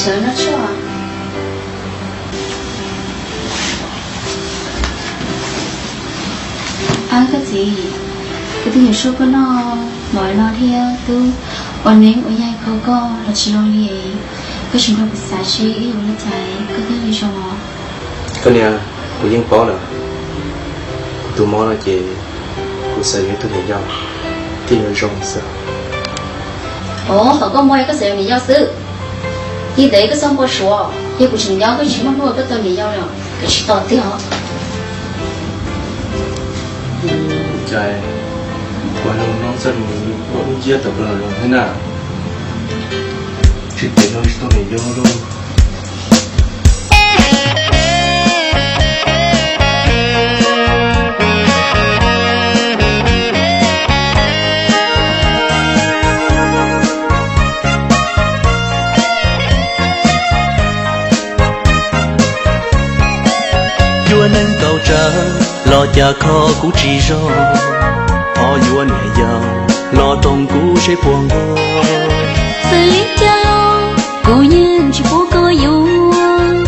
Sawv noj tshuaj. Ab, koj txiv, kuv twb yuav tshuaj koj noj npaum no thiab tub, ua neeb ua yaig kho koj los tsis zoo li. Koj tsis nrog kuv xav seb ib yuav li cas koj thiaj li zoo os. Koj niam, kuv yeej paub lawm, kuv tus mob no ces kuv xav yuav ib tug niam yau thiaj yuav zoo xwb. Ov, thaum koj mob koj xav yuav niam yau xwb. Ib ntawd koj txhob npau suav, yog kuv tseem nyob koj tsis muaj hnub koj tau niam yau li, koj tsis tos tiag os. Cas kuv hais lus no txog nws ua lub nciab tawm plaws los thiab na. Tsis pem no tsis tau niam yau lauj. Yuav neeg tau tsawg los cas kho kuv tsis zoo, ho yuav niam yau los toom kuv seb puas nquag. Xws li cas